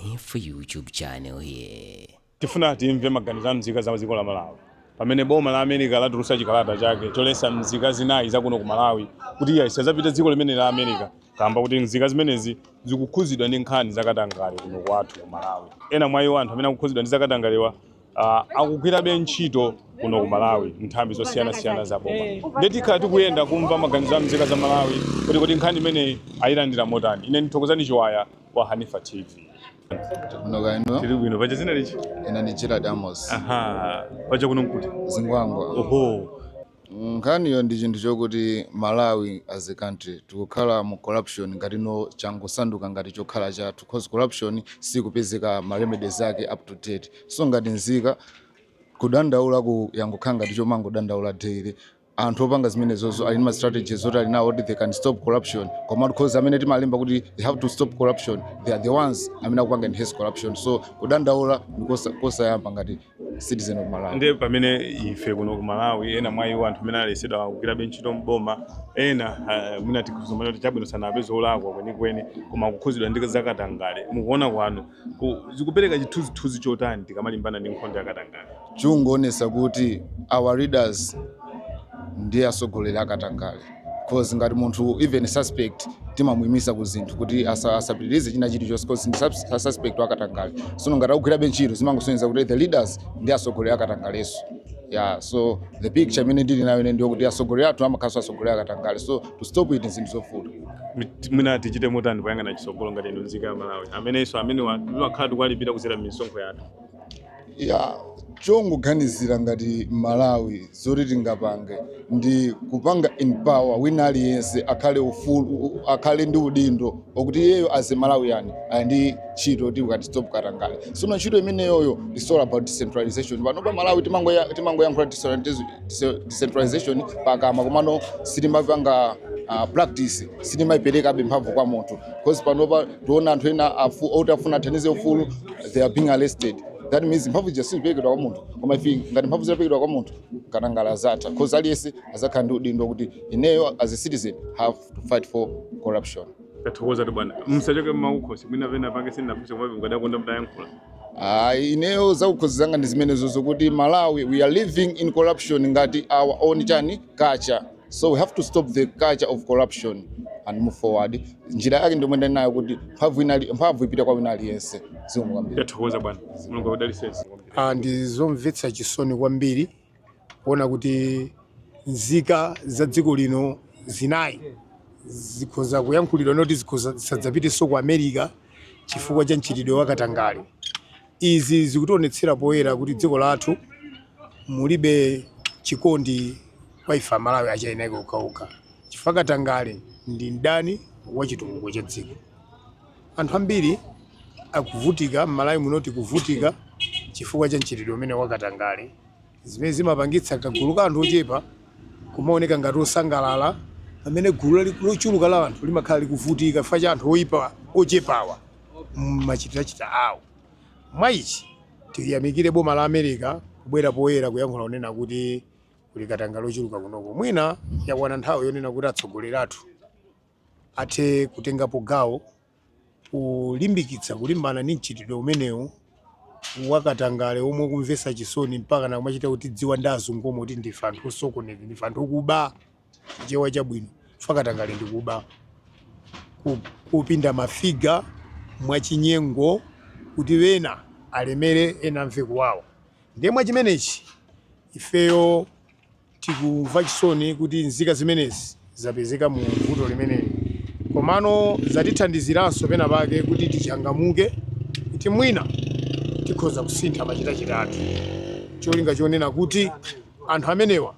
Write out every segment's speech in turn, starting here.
Hanifa YouTube channel here. Tifuna timve maganizo a mzika za dziko la Malawi pamene boma la America latulutsa chikalata chake choletsa mzika zinayi zakuno ku Malawi kuti iyayi, zisadzapite dziko limene la America kamba kuti mzika zimenezi zikukhuzidwa ndi nkhani zakatangale kuno kwathu ku Malawi. Ena mwa iwo, anthu amene akukhuzidwa ndi zakatangalewa, akugwirabe ntchito kuno ku Malawi nthambi zosiyanasiyana za boma. Ndiye tikhala tikuyenda kumva maganizo a mzika za Malawi kuti nkhani imeneyi ayilandira motani. Ine ndithokozani Chiwaya wa Hanifa TV. Kuno kaino. Tili bwino. Paja zina lichi? Ine ndi Gerald Amos. Aha, paja kuno nkuti? Zingwangwa. Oho. Nkhaniyo ndi chinthu chokuti Malawi as a country tikukhala mu corruption ngati no changosanduka ngati chokhala chathu, cause corruption sikupezeka ma remedies ake up to date. So ngati nzika, kudandaula ku yangokhala ngati chomangodandaula daily. Anthu opanga zimenezozo ali ndi ma strategies zoti ali nawo kuti they can stop corruption, koma because amene timalemba kuti they have to stop corruption, they are the ones amene akupanga enhance corruption. So kudandaula ndi kosayamba ngati citizen of Malawi. Ndiye pamene ife kuno ku Malawi, ena mwa iwo, anthu amene alesedwa kugwirabe ntchito mboma, ena mwina tikuzomana kuti chabwino sanapeze olakwa kwenikweni koma akukhuzidwa ndi zakatangale, mukuona kwanu zikupereka chithunzithunzi chotani tikamalimbana ndi nkhondo yakatangale? Chungoonesa kuti our leaders ndiye atsogoleri akatangale, cause ngati munthu, even suspect, timamuyimisa ku zinthu kuti asapitirize china chilichonse cause ndi suspect wakatangale. So ngati akugwirabe ntchito, zimangosonyeza kuti the leaders ndi atsogoleri akatangaleso. Yeah, so the picture imene ndili nayo ine ndiyo kuti atsogoleri athu amakhalanso atsogoleri akatangale. So to stop it, zinthu zovuta. Mwina tichite motani poyang'ana chitsogolo ngati inu nzika ya Malawi amenenso amene timakhala tikuwalipira kudzera m'misonkho yathu? Ya, chongoganizira ngati Malawi zoti tingapange ndi kupanga empower wina aliyense akhale ufulu, akhale ndi udindo okuti iyeyo as a Malawian ali ndi ntchito kuti we can stop katangale. Sono ntchito imeneyoyo is all about decentralization. Pano pa Malawi timangoyankhula decentralization pakamwa, komano sitimapanga practice, sitimayiperekabe mphamvu kwa munthu, because panopa tiona anthu ena oti afuna athandize ufulu, they are being arrested. That means mphamvu zija siziperekedwa kwa munthu. Koma ife ngati mphamvu zitaperekedwa kwa munthu, katangale azatha, because aliyense azakhala ndi udindo kuti ineyo as a citizen have to fight for corruption. Tathokoza tu bwana. Msachoke mmakukhosi, mwina pena pange sindinafunse komabe mukadakonda mutayankhula. Ayi, ineyo zakukhosi zanga ndi zimenezo, zokuti Malawi, we are living in corruption ngati our own chani culture. So we have to stop the culture of corruption and move forward. Njira yake ndiomwe ndinayo kuti mphamvu ipite kwa wina aliyense. Zikomo kwambiri. Tathokoza bwana, Mulungu akudalitseni. Ah, ndi zomvetsa chisoni kwambiri kuona kuti nzika za dziko lino zinayi zikhoza kuyankhulidwa noti zikhoza zisadzapitenso ku America chifukwa cha mchitidwe wa katangale. Izi zikutionetsera poyera kuti dziko lathu mulibe chikondi kwa ife Amalawi achayinake okhaokha, chifukwa katangale ndi mdani wa chitukuko cha dziko. Anthu ambiri akuvutika m'Malawi muno, tikuvutika chifukwa cha mchitidwe umene wakatangale, zimene zimapangitsa kagulu ka anthu ochepa kumaoneka ngati osangalala pamene gulu lochuluka la anthu limakhala likuvutika chifukwa cha anthu oyipa ochepawa mmachitachita awo. Mwa ichi tiyamikire boma la America kubwera poyera kuyankhula kunena kuti kuli katangale ochuluka kunoko. Mwina yakwana nthawi yonena kuti atsogoleri athu athe kutengapo gawo kulimbikitsa kulimbana ndi mchitidwe umenewu wakatangale omwe kumvetsa chisoni mpaka nakumachita kuti dziwa ndi azungu omwe kuti ndife anthu osokoneza, ndife anthu okuba. Chichewa chabwino, chifukwa katangale ndi kuba, kupinda mafiga mwachinyengo kuti wena alemere, ena amve kuwawa. Ndiye mwa chimenechi ifeyo tikumva chisoni kuti nzika zimenezi zapezeka mu vuto limeneli, komano zatithandiziranso pena pake kuti tichangamuke kuti mwina tikhoza kusintha machitachita athu, cholinga chonena kuti anthu amenewa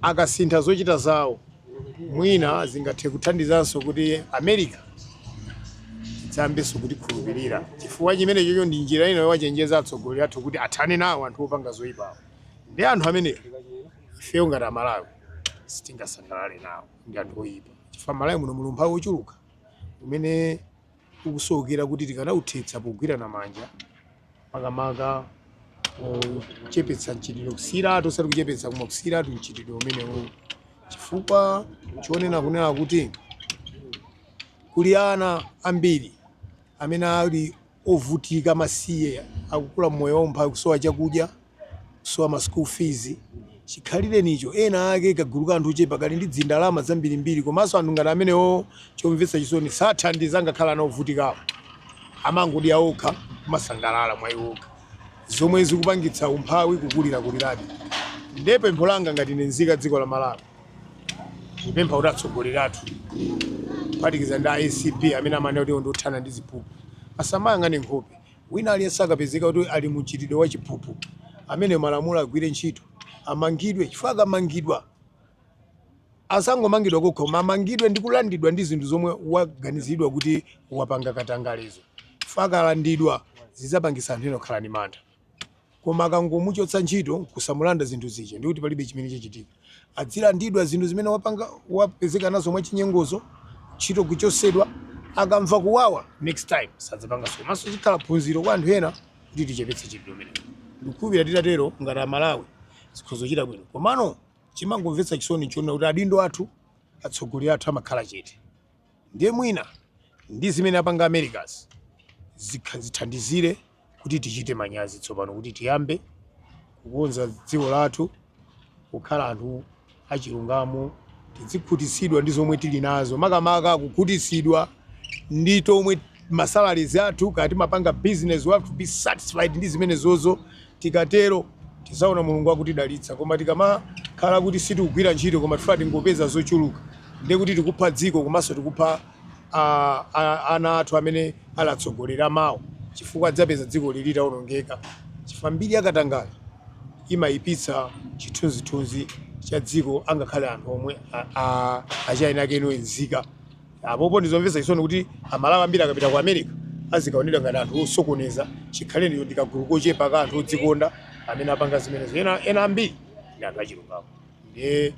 akasintha zochita zawo, mwina zingathe kuthandizanso kuti America idzayambenso kutikhulupirira, chifukwa chimenechocho ndi njira ina yowachenjeza atsogoleri athu kuti athane nawo anthu opanga zoyipawo. Ndi anthu amenewa ifeyo ngati Amalawi sitingasangalale nawo, ndi anthu oyipa, chifukwa Malawi muno muli umphawi wochuluka umene ukusowekera kuti tikanawuthetsa pogwirana manja, makamaka kuchepetsa mchitidwe, kusiyiratu, osati kuchepetsa koma kusiyiratu mchitidwe umenewu, chifukwa chonena kunena kuti kuli ana ambiri. Amene ali ovutika, masiye, akukula mmoyo waumphawi, kusowa chakudya, kusowa ma school fees, chikhalirenicho ena ake kagulu ka anthu ochepa kali ndi dzindalama zambirimbiri. Komanso anthu ngati amenewo, chomvetsa chisoni, sathandiza ngakhala ana ovutikawo, amangodya okha, kumasangalala mwa iwo okha, zomwe zikupangitsa umphawi kukulirakulirabe. Ndiye pempho langa ngati ine nzika dziko la Malawi, ndipempha kuti atsogoleri athu, kuphatikiza ndi ACB amene amanena kuti iwo ndiothana ndi ziphuphu, asamayang'ane nkhope. Wina aliyense akapezeka kuti ali mchitidwe wa chiphuphu, amene malamulo agwire ntchito, amangidwe, chifukwa akamangidwa, asangomangidwa kokha, koma amangidwe ndi kulandidwa ndi zinthu zomwe waganiziridwa kuti wapanga katangalezo, chifukwa akalandidwa zidzapangisa anthu ena kukhala ndi mantha. Koma akangomuchotsa ntchito kusamulanda zinthu zija, ndikuti palibe chimene chachitika. Adzilandidwa zinthu zimene wapanga, wapezeka nazo mwachinyengozo, ntchito kuchosedwa. Akamva kuwawa, next time sadzapanganso. Komanso chikhala phunziro kwa anthu ena kuti tichepetse chinthu umenewo. Ndikukhulupirira titatero ngati Amalawi zikhoza kuchita bwino. Komano chimangomvetsa chisoni chona kuti adindo athu, atsogoleri athu amakhala chete. Ndiye mwina ndi zimene apanga Americas zithandizire kuti tichite manyazi tsopano, kuti tiyambe kukonza dziko lathu, kukhala anthu achilungamo, tidzikhutitsidwa ndi zomwe tili nazo, makamaka kukhutitsidwa ndi tomwe ma salaries athu. Kati mapanga business, we have to be satisfied ndi zimene zozo. Tikatero tizaona Mulungu akutidalitsa. Koma tikamakhala kuti sitikugwira ntchito koma tifuna tingopeza zochuluka, ndiye kuti tikupha dziko, komanso tikupha ana athu amene ali atsogoleri amawo, chifukwa adzapeza dziko lili litawonongeka, chifukwa mbiri yakatangale imayipitsa chithunzithunzi cha dziko, angakhale anthu omwe achayina ake eno nzika. Apopo ndizomvetsa chisoni kuti Amalawi ambiri akapita ku America azikaonedwa ngati anthu osokoneza, chikhalenicho ndi kagulu kochepa ka anthu odzikonda amene apanga zimenezo. Ena ambiri ndi anthu achilungamo. Ndiye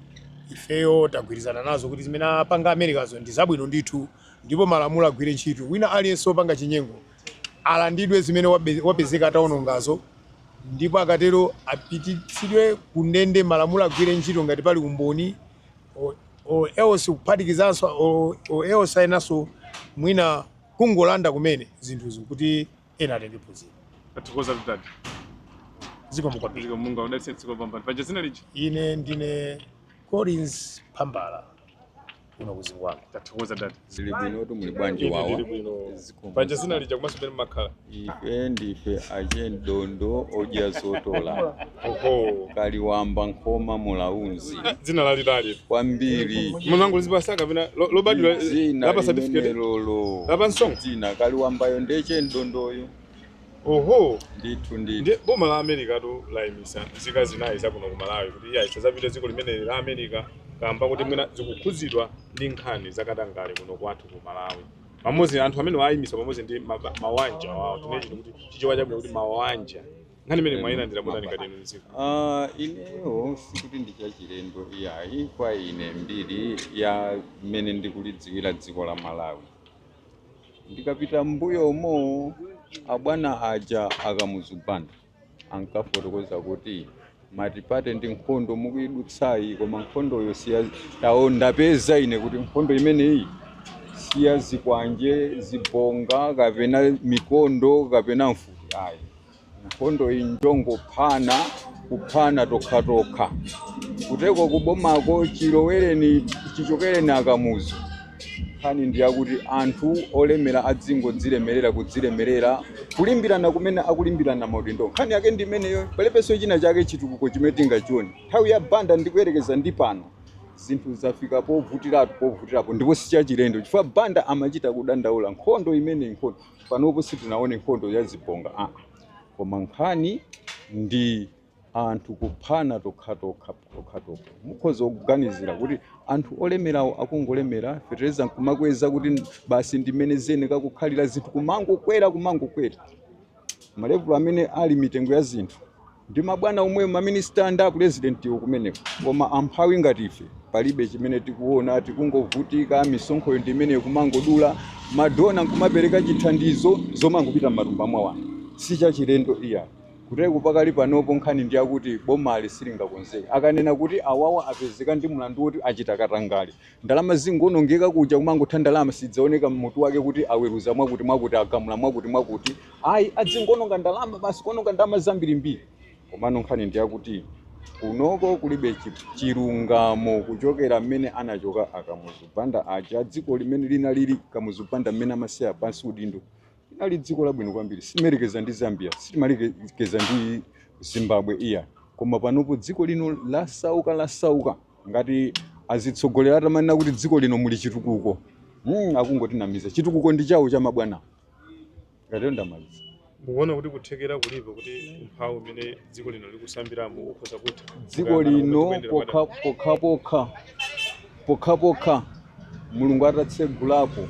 ifeyo tagwirizana nazo kuti zimene apanga Americazo ndi zabwino ndithu, ndipo malamulo agwire ntchito. Wina aliyense wopanga chinyengo alandidwe zimene wapezeka atawonongazo, ndipo akatero apititsidwe ku ndende. Malamulo agwire ntchito ngati pali umboni or else kuphatikizanso or else ayenanso mwina kungolanda kumene zinthuzo kuti ena atenge phunziro. Tathokoza, tutati. Zikomo kwambiri. Zikomo, Mulungu akudalitse, tsiku lopambana. Paja dzina liji? Ine ndine Collins Phambala, kuno kuzingwanga. Tathokoza, dadi. Zili bwinotu, muli bwanji? Ine Wawa. ndili bwino. Zikomo. Paja dzina lija komanso pene mmakhala? Ife ndife achendondo odya zotola. Oho. Kaliwamba Nkhoma Mulaunzi. Dzina lalitali. Kwambiri. Munango zipasa kapena lobadwira? Dzina Lapa certificate? limenelolo. Lapa msongo? Dzina Kaliwambayo ndechendondoyo. Oho. Ndithu ndithu. Ndiye boma la America tu layimisa nzika zinayi zakuno ku Malawi kuti iye zisadzapite dziko limeneli la America, kamba kuti mwina zikukhudzidwa ndi nkhani zakatangale kuno kwathu ku Malawi. Pamodzi anthu amene ayimisa pamodzi ndi mawanja wawo, tinene chino kuti Chichewa chabwino kuti mawanja. Nkhani imene mwayilandira motani ngati inu mdziko? Ah, ineyo sikuti ndi chachilendo iyayi kwa ine. Mbiri ya mmene ndikulidziwira dziko la Malawi, ndikapita m'mbuyomo, abwana aja akamuzu Banda ankafotokoza kuti multiparty ndi nkhondo mukuyidutsayi, koma nkhondoyo siya tawo. Ndapeza ine kuti nkhondo imeneyi siya zikwanje, zibonga kapena mikondo kapena mfuti ayi. Nkhondo iyi njongophana, kuphana tokhatokha kuteko kubomako chilowereni, chichokereni akamuzu. Nkhani ndi yakuti anthu olemera adzingodzilemerera, kudzilemerera, kulimbirana kumene akulimbirana maudindo. Nkhani yake ndi imeneyo, palibenso china chake chitukuko chimene tingachione. Nthawi ya Banda ndikuyerekeza ndi pano, zinthu zafika povutiratu, povutirapo, ndipo sichachilendo chifukwa Banda amachita kudandaula nkhondo imeneyi. Nkhondo panopo sitinaone nkhondo ya zibonga, ah. Koma nkhani ndi anthu kuphana tokhatokha tokhatokha. Mukhoza kuganizira kuti anthu olemerawo akungolemera, fetereza nkumakweza kuti basi ndimene zene kakukhalira, zinthu kumangokwera, kumangokwera, ma level amene ali mitengo ya zinthu ndi mabwana omwe maminista ndi apurezidentiwo kumeneko, koma amphawi ngati ife palibe chimene tikuona, tikungovutika. Misonkhoyo ndi imeneyo, kumangodula, ma donor nkumapereka chithandizo, zomangopita m'matumba mwa wanthu. Sichachilendo iya. Kuteko pakali panopo nkhani ndi yakuti bomali silingakonzeke. Akanena kuti awawa apezeka ndi mlandu woti achita katangale, ndalama zingonongeka kuja, kumangotha ndalama, sidzaoneka mmutu wake kuti aweruza mwakuti mwakuti, agamula mwakuti mwakuti. Ayi, adzingononga ndalama basi, kuononga ndalama zambirimbiri. Komano nkhani ndi yakuti kunoko kulibe chilungamo kuchokera mmene anachoka aKamuzu Banda aja. Dziko limene linalili Kamuzu Banda mmene amasiya pansi udindo linali dziko labwino kwambiri. Sitimalekeza ndi Zambia, sitimalekeza ndi Zimbabwe iya. Koma panopo dziko lino lasauka, lasauka. Ngati azitsogolera atamanena kuti dziko lino muli chitukuko, akungotinamiza. Chitukuko ndi chawo cha mabwana. Ngatero ndamaliza. Mukuona kuti kuthekera kulipo kuti umphawi umene dziko lino likusambiramo ukhoza kutha? Dziko Mukayang'ana lino momwe tikuyendera pokha pokha pokha pokha Mulungu atatsegulapo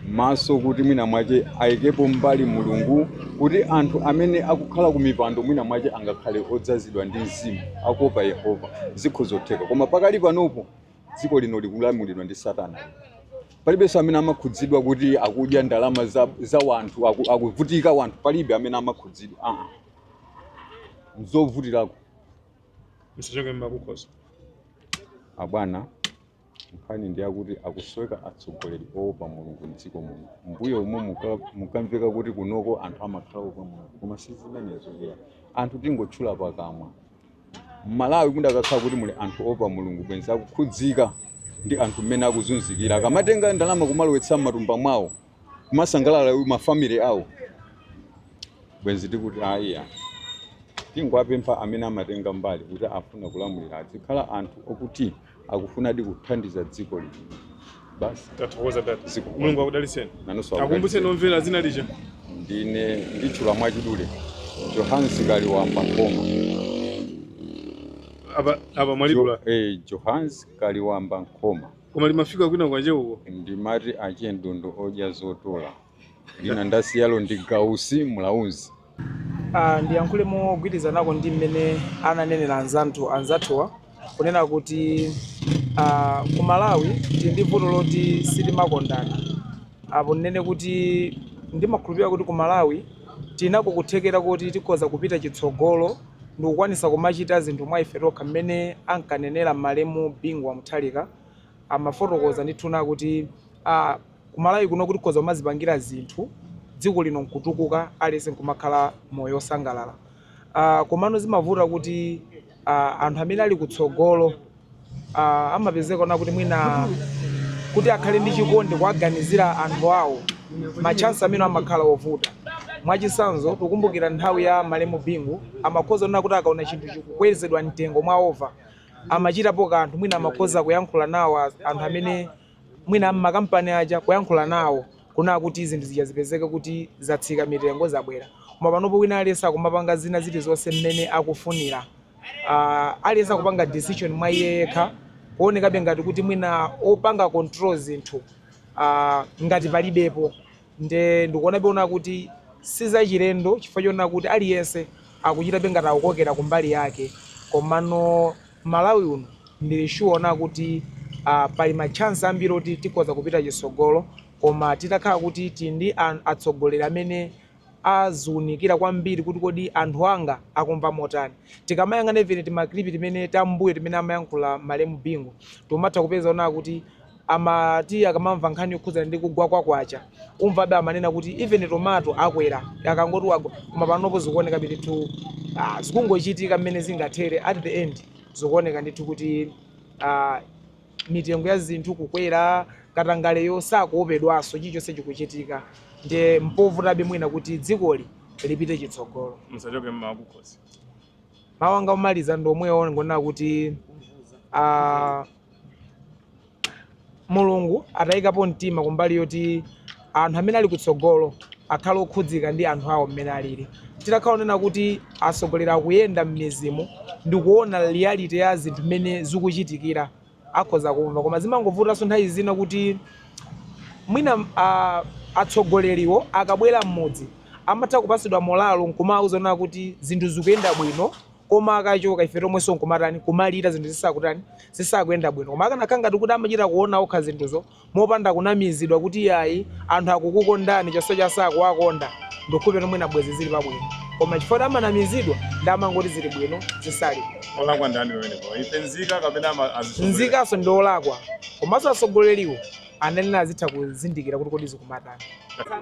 maso kuti mwina mwache ayikepo mbali Mulungu, kuti anthu amene akukhala ku mipando mwina mwache angakhale odzazidwa ndi mzimu akuopa Yehova, zikhoza kutheka. Koma pakali panopo dziko lino likulamulidwa ndi Satana. Palibenso amene amakhudzidwa kuti akudya ndalama za wanthu, akuvutika wanthu, palibe amene amakhudzidwa. Ah, nzovutirako. Msachoke mmakukhoza. Abwana, nkhani ndi yakuti akusoweka atsogoleri oopa Mulungu mdziko muno. Mbuyo umo mukamveka kuti kunoko anthu amakhala oopa Mulungu, koma si zimenezo iya. Anthu tingotchula pakamwa. Mmalawi mudakakhala kuti muli anthu oopa Mulungu, bwenzi akukhudzika ndi anthu mmene akuzunzikira, akamatenga ndalama kumalowetsa m'matumba mwawo, kumasangalala mafamily awo, bwenzi tikuti ayiya. Tingowapempha amene amatenga mbali kuti afuna kulamulira adzikhala anthu okuti akufunadi kuthandiza dziko lino basi. Tathokoza dada. Zikomo. Mulungu akudalitseni. Nanunso. Akumbutseni omvera dzina lija. Ndine, nditchula mwachidule, Johannes Kaliwamba Nkhoma. Apa apa mwalidula. Johannes Kaliwamba Nkhoma. Koma limafika kwina kwache uko. Ndimati ache mdondo odya zotola, lina ndasiyalo ndi Gausi Mlauzi. Ndiyankhule mogwirizanako ndi mmene ananenera anzathuwa kunena kuti ku Malawi tili ndi vuto loti sitimakondana. Apo ndinene kuti ndimakhulupirira kuti ku Malawi tinako kuthekera kuti tikhoza kupita chitsogolo ndikukwanisa kumachita zinthu mwa ife tokha mmene ankanenera malemu Bingu wa Mutharika. Amafotokoza ndithuna kuti ku Malawi kuno kuti tikhoza kumazipangira zinthu, dziko lino nkutukuka, aliyense nkumakhala moyo osangalala. Komano zimavuta kuti anthu amene ali kutsogolo amapezeka na kuti mwina kuti akhale ndi chikondi kuwaganizira anthu awo, machansi amene amakhala ovuta. Mwachitsanzo, tikukumbukira nthawi ya malemu Bingu, amakhoza kunena kuti akaona chinthu chikukwezedwa mtengo mwa over, amachitapo kanthu. Mwina amakhoza kuyankhula nawo anthu amene mwina mmakampani aja, kuyankhula nawo kunena kuti zinthu zija zipezeke kuti zatsika mitengo, zabwera. Koma panopo wina aliyense akumapanga zina zilizonse mmene akufunira. Aliyense akupanga decision mwa iye yekha, kuonekabe ngati kuti mwina opanga control zinthu ngati palibepo. Nde ndikuonabe ona kuti sizachilendo chifukwa chonena kuti aliyense akuchitabe ngati akukokera kumbali yake. Komano Malawi uno ndili sure ona kuti pali ma chance ambiri oti tikhoza kupita chitsogolo, koma titakhala kuti tili ndi atsogoleri amene aziunikira kwambiri kuti kodi anthu anga akumva motani. Tikamayang'ana even tima clip timene tambuyo timene amayankhula malemu Bingu, timatha kupeza ona kuti amati akamamva nkhani yokhudzana ndi kugwa kwa kwacha, umvabe amanena kuti even tomato akwera akangoti wagwa. Koma panopo zikuoneka ndithu zikungochitika mmene zingathere. At the end zikuoneka ndithu kuti mitengo ya zinthu kukwera, katangaleyo sakuopedwanso, chilichonse chikuchitika. Ndiye mpovutabe mwina kuti dzikoli lipite chitsogolo. Musachoke mmakukhosi. Mawu anga omaliza ndi omwewo, ngonena kuti Mulungu atayikapo mtima kumbali yoti anthu amene ali kutsogolo akhale okhudzika ndi anthu awo mmene alili. Titakhala onena kuti atsogoleri akuyenda m'midzimu ndikuona reality ya zinthu mmene zikuchitikira, akhoza kumva. Koma zimangovutanso nthawi zina kuti mwina atsogoleriwo akabwera m'mudzi amatha kupatsidwa morale nkumawuza onena kuti zinthu zikuyenda bwino, koma akachoka ife tomwenso nkumatani, kumalira zinthu zisakutani, zisakuyenda bwino. Koma akanakhala ngati kuti amachita kuona okha zinthuzo mopanda kunamizidwa kuti yayi, anthu akukukondani chonsecho asakuwakonda, ndikukhulupirira mwina bwezi zili pabwino. Koma chifukwa amanamizidwa ndi amangoti zili bwino, zisali bwino. Olakwa ndani pamenepo, ife nzika kapena azitsogoleri? Nzikaso ndi olakwa, komanso atsogoleriwo ananena azitha kuzindikira kuti kodi zikumatani.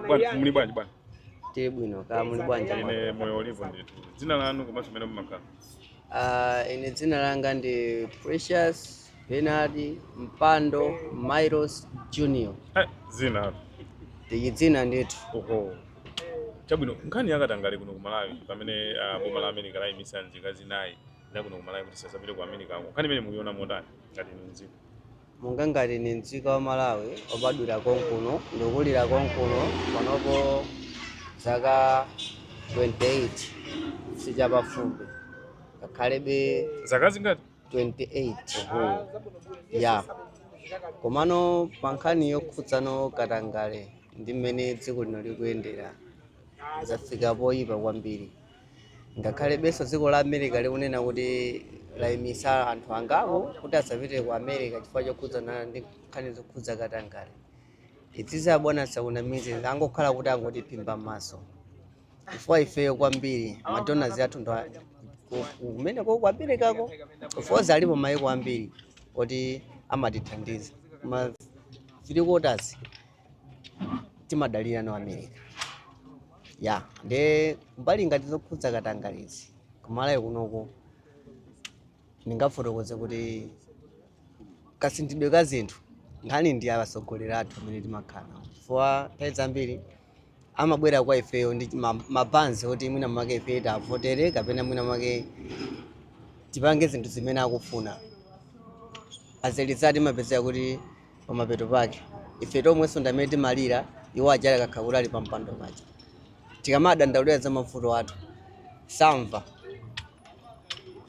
Bwana, muli bwanji bwana? Tili bwino, kaya muli bwanji bwana? Ine moyo ulipo ndithu. Dzina lanu komanso mmene mumakhala? Ah, ine dzina langa ndi Precious Bernard Mpando Milos Junior. Zina Ndi dzina ndithu. Oho, chabwino. Nkhani yakatangale kuno ku Malawi, pamene boma la America layimisa nzika zinayi za kuno ku Malawi kuti sasapite ku America, nkhani imene mukuiona motani ngati inu nzika? Monga ngati ni nzika wa Malawi, obadwira konkuno, ndikulira konkuno, panopo zaka 28, sichapafupi ngakhalebe. Zaka zingati? 28. Oho. Ya, komano pa nkhani yokhudzano katangale ndi mmene dziko lino likuyendera, zafika poyipa kwambiri. Ngakhale benso dziko la America likunena kuti layimisa anthu angapo kuti asapite ku America chifukwa chokhudzana ndi nkhani zokhudza katangale, izizi abwana sakunamize, angokhala kuti angotiphimba m'maso, chifukwa ifeyo kwambiri ma donors athu ndo kumeneko ku Americako. Of course alipo maiko ambiri oti amatithandiza, ma three quarters timadalira no America. Ya, nde mbali ngati zokhudza katangalezi kumalawi kunoko, ndingafotokoze kuti kasinthidwe ka zinthu, nkhani ndi atsogoleri athu amene timakhala nawo, chifukwa nthawi zambiri amabwera kwa ifeyo ndi mabanzi oti mwina mwake ife tavotere kapena mwina mwake tipange zinthu zimene akufuna. Azelizati timapezeka kuti pamapeto pake ife tomwenso ndi amene timalira, iwo ajali akakhala kuti ali pa mpando paja. Tikamadandaulira za mavuto athu samva.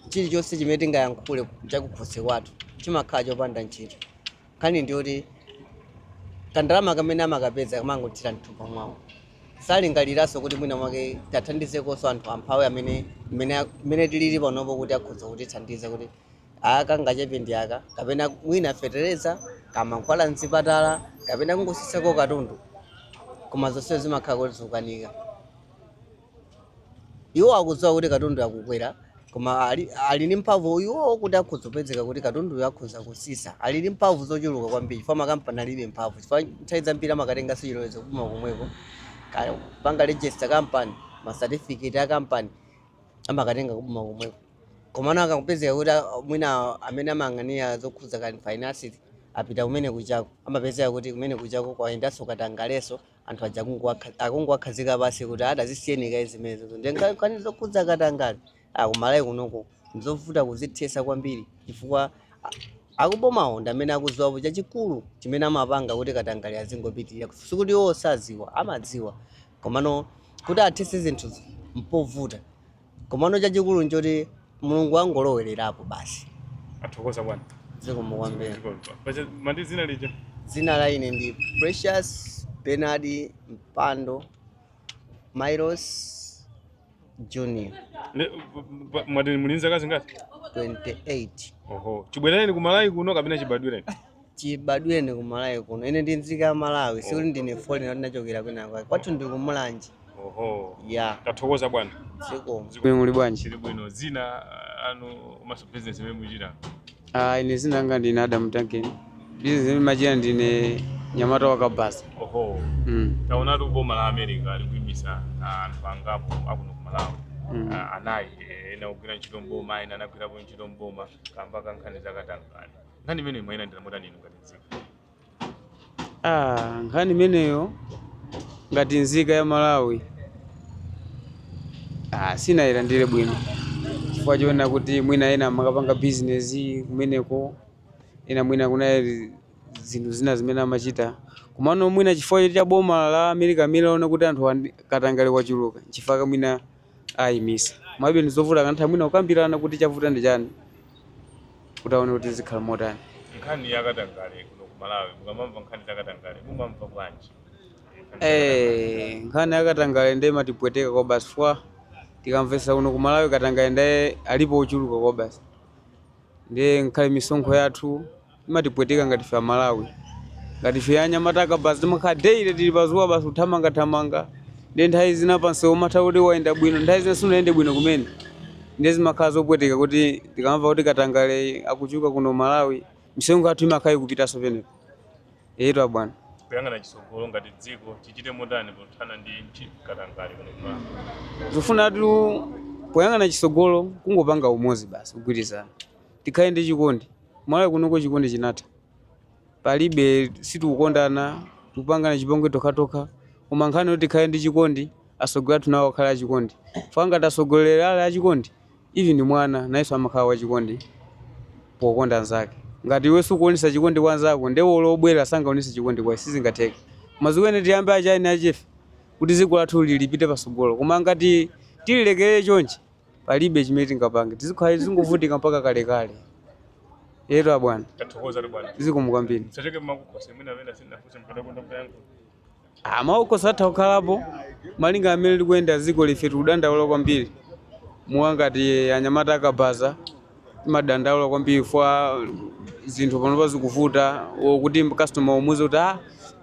Chilichonse chimene tingayankhule chakukhosi kwathu chimakhala chopanda ntchito. Nkhani ndiyoti kandalama kamene amakapeza kamangothira mthumba mwawo, salingaliranso kuti mwina mwake tathandizekonso anthu amphawi amene mmene tilili panopo, kuti akhoza kutithandiza kuti aka ngachepe ndi aka, kapena mwina fetereza, kamankhwala mzipatala, kapena kungosisako katundu, koma zonsezo zimakhala kuti zikukanika. Iwo akudziwa kuti katundu akukwera, koma ali ndi mphamvu iwo kuti akhoza kupezeka kuti katunduyo akhoza kusisa. Ali ndi mphamvu zochuluka kwambiri, chifukwa makampani alibe mphamvu, chifukwa nthawi zambiri amakatenganso chilolezo kuboma komweko kupanga register company, ma certificate a company amakatenga kuboma komweko. Komano akakupezeka kuti mwina amene amayang'anira zokhudza kani finance apita kumene kuchako, amapezeka kuti kumene kuchako kwayendanso katangaleso, anthu aja akungowakhazika pasi kuti adazisiyeni kaye zimenezo. Ndi nkhani zokhudza katangale akumalawi kunoko ndizovuta kuzithesa kwambiri, chifukwa akubomawo ndi amene akudziwapo chachikulu chimene amapanga kuti katangale azingopitirira. Sikuti iwo sadziwa, amadziwa, komano kuti athese zinthu mpovuta. Komano chachikulu nchoti Mulungu angolowererapo basi. Athokoza bwana. Zikomo kwambiri. Mandi dzina lija? Dzina la ine ndi Precious Bernard Mpando Milos Junior. Mwati muli nzaka zingati? 28. Oho, chibwerereni ku Malawi kuno kapena chibadwireni? Chibadwireni ku Malawi kuno. Ine ndi nzika ya Malawi, sikuti ndine foreigner kuti ndachokera kwina kwake. Kwathu ndi kumulanje. Oho. Ya. Tathokoza bwana. Zikomo. Muli bwanji? Chili bwino. Dzina anu komanso business imene muchita? Ah, ine zina langa ndine Adam Duncan. Business imene machita, ndine nyamata wa kabaza. Oho. Taonatu boma la America likuyimisa anthu angapo akuno ku Malawi, anayi, ena kugwira ntchito mboma, ena anagwirapo ntchito mboma, kamba ka nkhani zakatangale. Nkhani imene mwayilandira motani inu ngati nzika? Ah, nkhani imeneyo ngati nzika ya Malawi, sinayilandire bwino, chifukwa choona kuti mwina ena amakapanga business kumeneko, ena mwina kuna zinthu zina zimene amachita. Komano mwina chifukwa cha boma la America amene laona kuti anthu katangale wachuluka, nchifukwa mwina ayimisa. Komabe ndizovuta, kantha mwina kukambirana kuti chavuta ndi chani, kuti aone kuti zikhala motani. Nkhani yakatangale kuno ku Malawi, mukamamva nkhani zakatangale mumamva bwanji? Nkhani yakatangale ndiye imatipweteka kwa basi, chifukwa tikamvesa kuno ku Malawi katangale ndiye alipo ochuluka kwa basi. Ndiye nkhale misonkho yathu imatipweteka ngati ife Amalawi, ngati ife anyamata akabaza timakhala daily tili pazuwa basi kuthamangathamanga. Ndi nthawi zina pansewu umatha kuti wayenda bwino, nthawi zina sunayende bwino kumene. Ndiye zimakhala zopweteka kuti tikamva kuti katangale akuchuka kuno Malawi, misonkho yathu imakhala ikupitanso penepo. Eyetu bwana. Kuyang'ana chitsogolo, ngati dziko tichite motani pothana ndi katangale kuno ku Malawi? Zofuna tu poyang'ana chitsogolo, kungopanga umodzi basi, kugwirizana, tikhale ndi chikondi. Malawi kunoko chikondi chinatha, palibe, sitikukondana, tikupangana chipongwe tokhatokha. Koma nkhani yoti tikhale ndi chikondi, atsogoleri athu nawo akhale achikondi. Fika ngati atsogoleri ali achikondi, even mwana nayenso amakhala wachikondi pokonda anzake. Ngati iwe sukuonesa chikondi kwa anzako, ndiye wobwera sangaonese chikondi kwa iwe, sizingatheke. Maziko ene tiyambe achani achefe kuti dziko lathu lipite patsogolo. Koma ngati tililekerere chonchi, palibe chimene tingapange, tizikhala tizingovutika mpaka kalekale. Yetu abwana. Tathokoza tu bwana. Zikomo kwambiri. Msachoke mmakukhosi, mwina amene sindinafunse mukadakonda kuyankhula. Maukhosi atha kukhalapo malinga amene likuyenda dziko life. Tikudandaula kwambiri muwa ngati anyamata akabaza, timadandaula kwambiri fwa zinthu panopa zikuvuta, kuti customer umuze kuti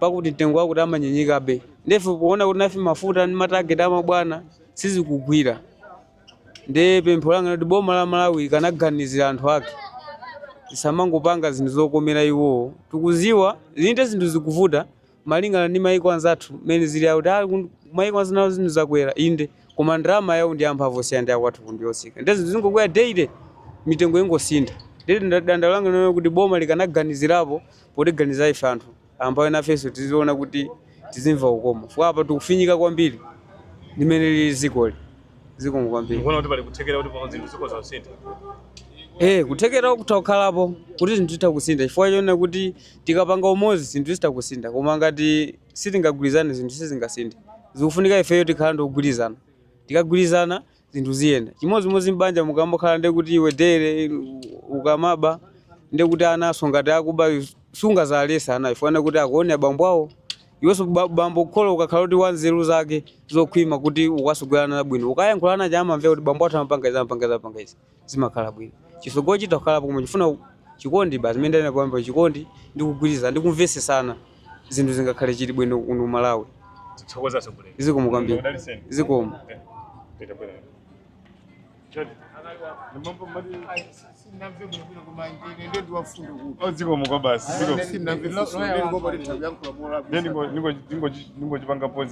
pakuti mtengo wakuti, amanyenyekabe. Ndefe kuona kuti nafe mafuta ndi matarget amabwana sizikugwira. Ndi pempho langa kuti boma la Malawi ikanaganizira anthu ake, tisamangopanga zinthu zokomera iwowo. Tikuziwa zinte zinthu zikuvuta malingana ndi maiko anzathu mmene zili akuti maiko anzathu zinthu zakwera, inde, koma ndalama yawo ndi amphamvu siyana ndi akwathu ndi yotsika. Ndi zinthu zingokwera daily, mitengo ingosintha. Ndi dandaulo langa lino kuti boma likanaganizirapo potiganizira ife anthu ambayo nafenso tiziona kuti tizimva ukoma, fuka apa tikufinyika kwambiri limene lili dzikoli. Zikomo kwambiri. Ndikuona kuti pali kuthekera kuti pano zinthu zikhoza kusintha? Kuthekera kutha kukhalapo kuti zinthu zitha kusintha, chifukwa chonena kuti tikapanga umodzi zinthu zitha kusintha, koma ngati sitingagwirizane zinthu sizingasinthe. Zikufunika ifeyo tikhala ndi kugwirizana. Tikagwirizana zinthu ziyenda. Chimodzimodzi mbanja mukambokhala, ndi kuti iwe dere ukamaba, ndi kuti anaso ngati akuba sungazalesa ana, ifuna kuti akuone abambo awo. Iwenso bambo kholo ukakhala kuti wanzeru zake zokhwima kuti ukasogolana bwino, ukayankhula ana amamvera kuti bambo athu amapanga izi, amapanga izi, amapanga izi, zimakhala bwino. Chisogolo chitha kukhalapo, koma chifuna chikondi basi. Mmene ndinena kuyamba, chikondi ndi kugwirizana ndi kumvesesana, zinthu zingakhale chili bwino kuno Malawi. Tithokoza atsogoleri. Zikomo kwambiri. Mudalitseni. Zikomo. Pita bwino. Sinamve bwino bwino, koma ndine ndiye ndiwafundo kuti Oh, zikomo kwa basi. Zikomo. Sinamve funso, ndiye ndikopa kuti ndikuyankhula mola. Ndiye ningo ningo ningo ningochipanga pause.